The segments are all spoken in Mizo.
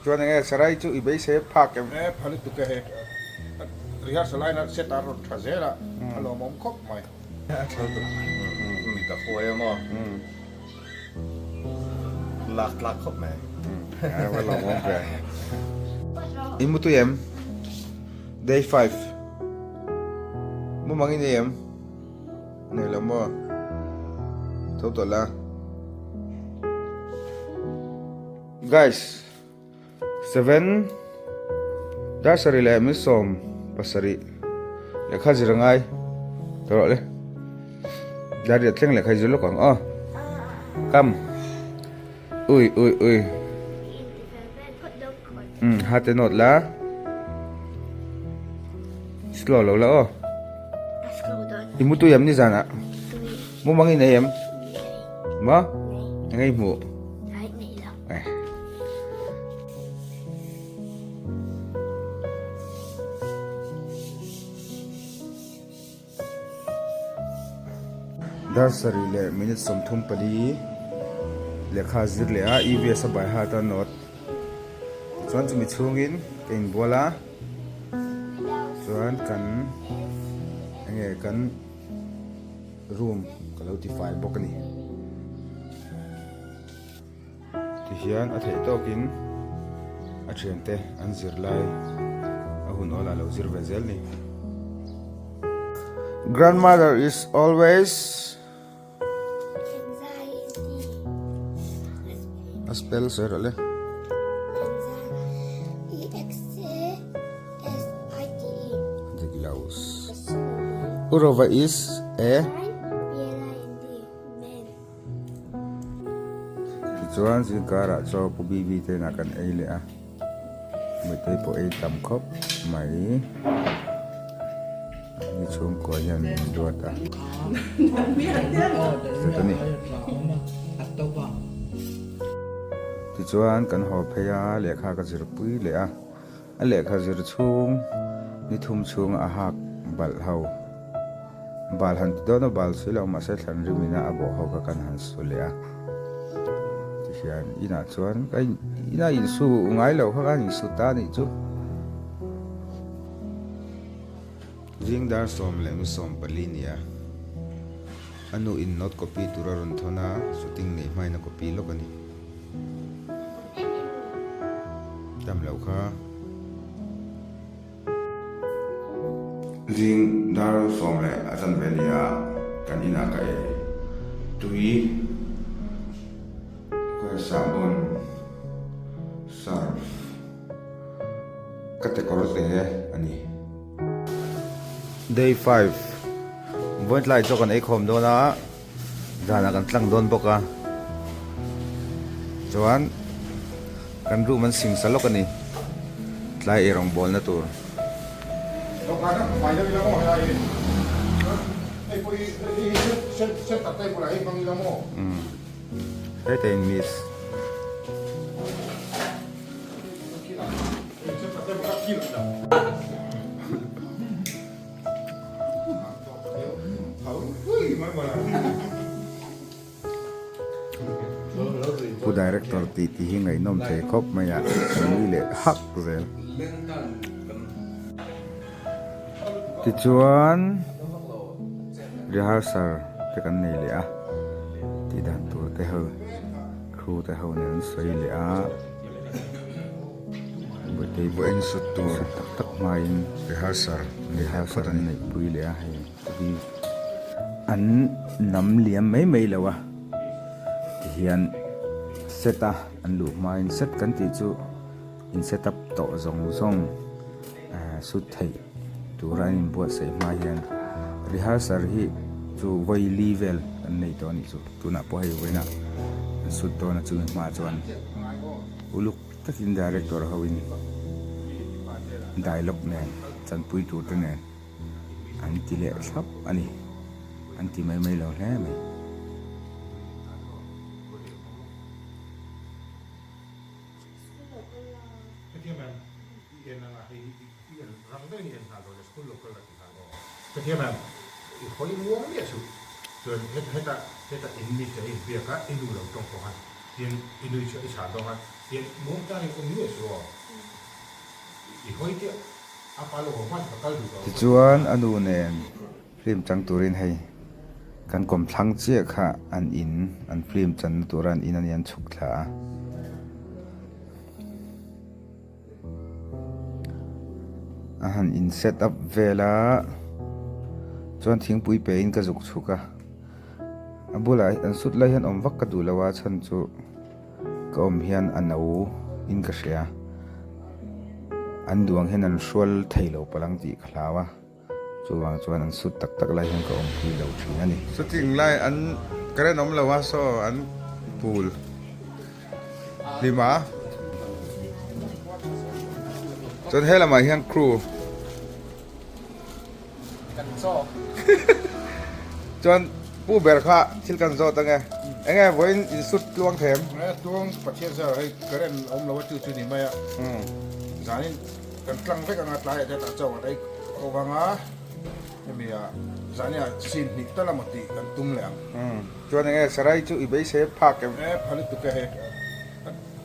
Chuan enge sarai chu i beisei phak em? E pha lutuk e hei rehearsal laina set a rawn tha zel a, a lawmawm khawp mai. A tha lutuk mi ta huai a maw? Lak tlak khawp mai. A va lawmawm ve. I mutui em? Day 5. Mumang i nei em? Nei lo maw? Tho tawh la. Guys, 7 dar sarih leh min 17 lehkha zir angai tawh rawh le. Dar riat thleng lehkha i zir lawk ang aw. Come. Ui ui ui. Um ha te nawt la. Slow lo la aw. I mu tui em ni zanah? Mu mang i nei em? Ma? Eng i hmuh? Eh. Dar sarih leh minute 34 lehkha zir leh a EVS a by heart a note tichuan chumi chhungin ka inbual a chuan kan enge kan room ka lo tifai bawk a ni. Tihian a theih tawkin a thiante an zir lai a hun awl ah lo zir ve zel ni. Grandmother is always a spell sawi rawh le. Dik lo. Urova is a. Tichuan zingkarah chaw Pu Bibi te inah kan ei leh a, Mawitei pawh ei tam khawp mai. Ni chhungkua hian min duat a, zet a ni. Tichuan kan haw phei a, lehkha ka zirpui leh a. A lehkha zir chhung ni thum chhunga a hak balh ho. Bal han ti dawn a, bal sawi lo mahse thlan rim ina a bawh ho kha kan han su leh a. Tihian inah chuan ka inah insu ngai lo kha kan insu ta anih chu. Zing dar 14 ni a, a nu in note copy tur a rawn thawn a, shooting neih hmain a copy lawk a ni. Tam loh kha. Zing dar sawm leh a chan ve nia kan inah ka ei tui ka sahbawn surf ka te kawr te a ni. Day 5 Vawitlai chaw kan ei khawm dawn a. Zanah kan tlang dawn bawk a, chuan kan room an sing sa lawk a ni, tlai ei rawng bawlna tur. Heta in miss. Pu Director tih tih hi ngaihnawm thei khawp mai a, kan nui leh hak zel. Tichuan rehearsal te kan nei leh a, tih dan tur te ho crew te ho nen an sawi leh a. Buaitei pawh en sut tur tak tak hmain rehearsal rehearsal an neih pui leh a hei hi an nam liam mai mai lo a tihian set a an luh hmain set kan tih chu in set up tawh zawng zawng eh sut theih tura an inbuatsaih hma hian rehearsal hi chu vawi li vel an nei tawh a nih chu tunah pawh hei vawiinah an sut dawn a chumi hmaah chuan uluk takin director ho in dialogue nen chanpui tur te nen an ti leh thlap a ni an ti mai mai lo hle mai. Tichuan a nu nen film chang turin hei kan kawmthlang chiah kha an in an film channa tura an in a ni an chhuk thla a. A han in set up vel a chuan thingpui pe in ka zuk chhuk a a bulah an sut lai hian awm vak ka duh lo a chhan chu. Ka awm hian a no in ka hria. An duang hian an hrual thei lo palh ang tih ka hlau a, chuvang chuan an sut tak tak lai hian ka awm pui lo thin a ni. Shooting lai an current awm lo a saw an pool hlim a. Chuan he lamah hian crew. Kan zawk. Chuan pu ber kha thil kan zawt ange. Enge vawiin in sut tluang them? Enge tluang Pathian zar hei current awm lo a chu chu ni mai a. Zanin kan tlang vek anga tlaiah te tah chauh an ei ko vang a. Hemi ah zanin ah scene hnih tal amaw tih kan tum leh ang. Chuan enge sarai chu i beisei phak em? Enge pha lutuk e hei.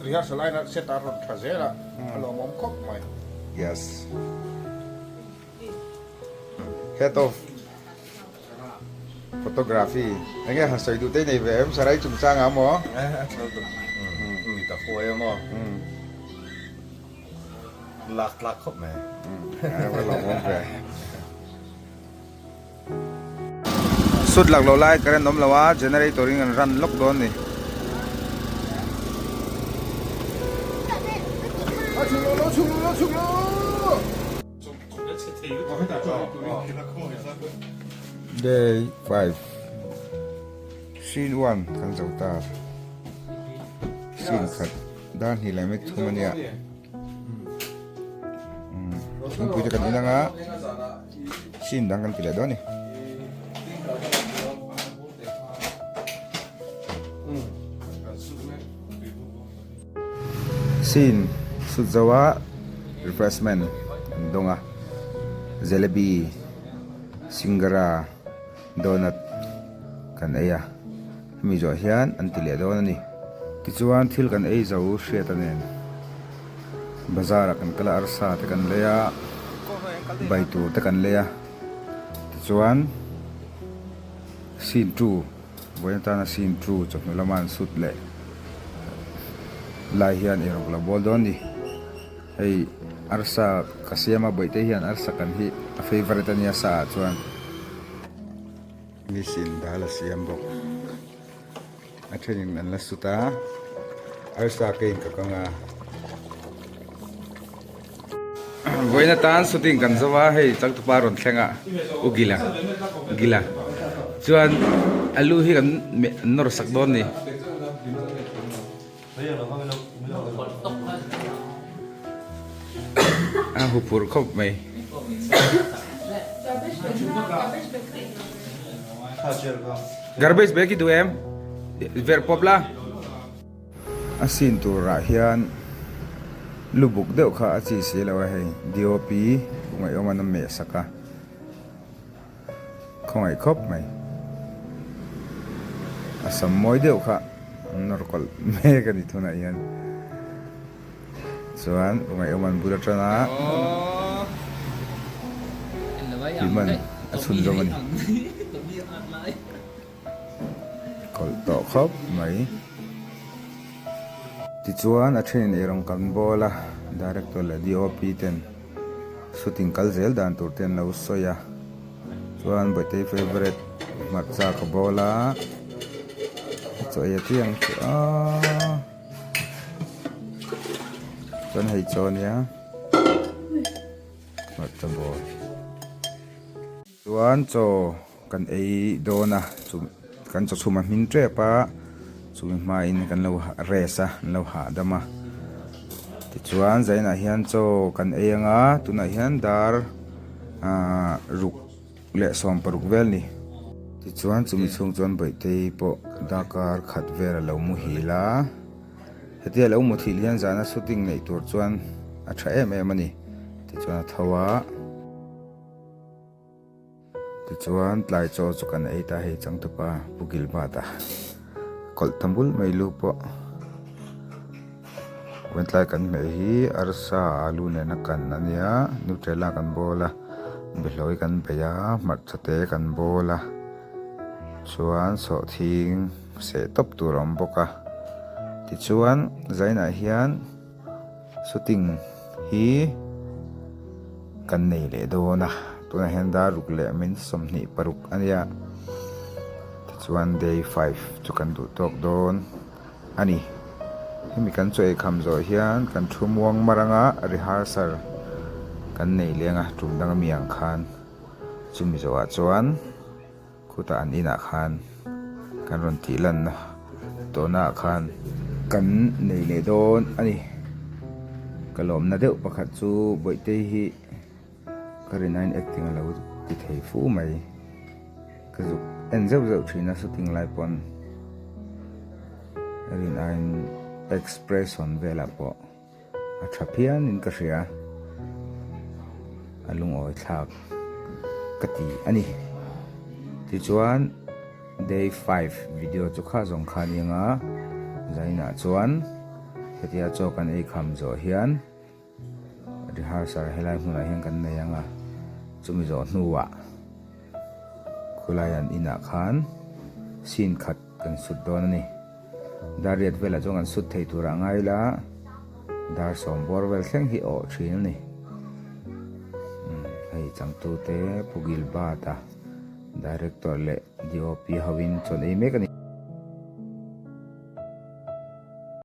Rehearsal aina set a rawn tha zel a, a lawmawm khawp mai. Yes. Head of Photography enge han sawi duh te nei ve em sarai chungchang ah maw? A tha lutuk mi ta huai a maw lak tlak khawp mai. A va lawmawm ve. Sut lak loh lai current awm lo a generator in an run lawk dawn a ni. Day 5 Scene 1 kan zo ta Scene khat dar hnih leh mit thum a nia Thingpui te kan in anga Scene dang kan ti leh dawn a ni. Scene sut zoa refreshment an dawng a, jalebi, singara, donut kan ei a, hemi zawh hian an ti leh dawn a ni. Tichuan thil kan ei zo hriat a nen bazar ah kan kal a arsa te kan lei a, bai tur te kan lei a, tichuan scene 2. Vawiin atana scene 2 chawhnu lama an sut leh lai hian eirawng ka lo bawl dawn ni. Hei arsa ka siam a bawihte hian arsa kan hi a favourite a nia sa ah chuan. Machine dal a siam bawk. A thenin an la sut a, arsa ka in ka kang a. Vawiin atan shooting kan zo a hei changtupa rawn thleng a u Gila Gila chuan a lu hi kan nawr sak dawn ni. A huphurh khawp mai. Garbage bag i duh em? Verh pawp la. A sin turah hian lubuk deuh kha a chi si lo a hei DOP ngaihawm an a meh sak a khawngaih khawp mai a sam mawi deuh kha an nawr kawlh mek a ni tunah hian chuan ngaihawm an bul atana hliman a chhunzawm a ni. Kawlh tawh khawp mai. Tichuan a thenin eirawng kan bawl a, Director leh DOP ten shooting kal zel dan tur te an lo sawi a. Chuan Bawitei favourite hmarcha ka bawl a, a chaw ei a tui ang chu aaa. Chuan hei chaw ania hmarcha bawl. Chuan chaw kan ei dawn a chu kan chaw chhum a hmin tep a chumi hmain kan lo rest a an lo hahdam a tichuan zainah hian chaw kan ei anga tunah hian dar ahh ruk leh sawmparuk vel a ni tichuan chumi chhung chuan bawihte pawh darkar khat vel a lo muhil a hetia lo muthilh hian zana shooting neih tur chuan a tha em em a ni tichuan a tho a. Tichuan tlai chaw chu kan ei ta hei changtupa Pu Gilbert-a kawlh ta bul mai lu pawh. Vawiin kan hmeh hi arsa alu nena kan a nia nutella kan bawl a behlawi kan bei a hmarcha te kan bawl a chuan sawhthing seh tawp tur a awm bawk a tichuan zainah hian shooting hi kan nei leh dawn a tunah hian dar ruk leh min 26 a nia tichuan day five chu kan duh tawk dawn. a ni. Hemi kan chaw ei kham zawh hian kan thu muang mar anga rehearsal kan nei leng a tum dang ami ang khan chumi zawhah chuan khutah an inah khan kan rawn tih lanna tawhna ah khan kan nei leh dawn a ni. Ka lawmna deuh pakhat chu Bawihtei hi ka rinaiin acting a lo ti thei fu mai. Ka zuk en zeuh zeuh thin a shooting lai pawn rin aiin expression velah pawh a tha phian in ka hria a lungawi thlak ka ti a ni tichuan day five video chu kha zawng kha a ni ang a zainah chuan hetia chaw kan ei kham zawh hian. Rehearsal helai hmunah hian kan nei ang a, chumi zawh hnuah khulai an inah khan scene khat kan sut dawn a ni. Dar riat velah chuan kan sut thei turah ngai ila dar 10 bawr vel thleng hi awh thin a ni. Hei changtute Pu Gilbert-a director leh DOP hoin chawn ei mek a ni.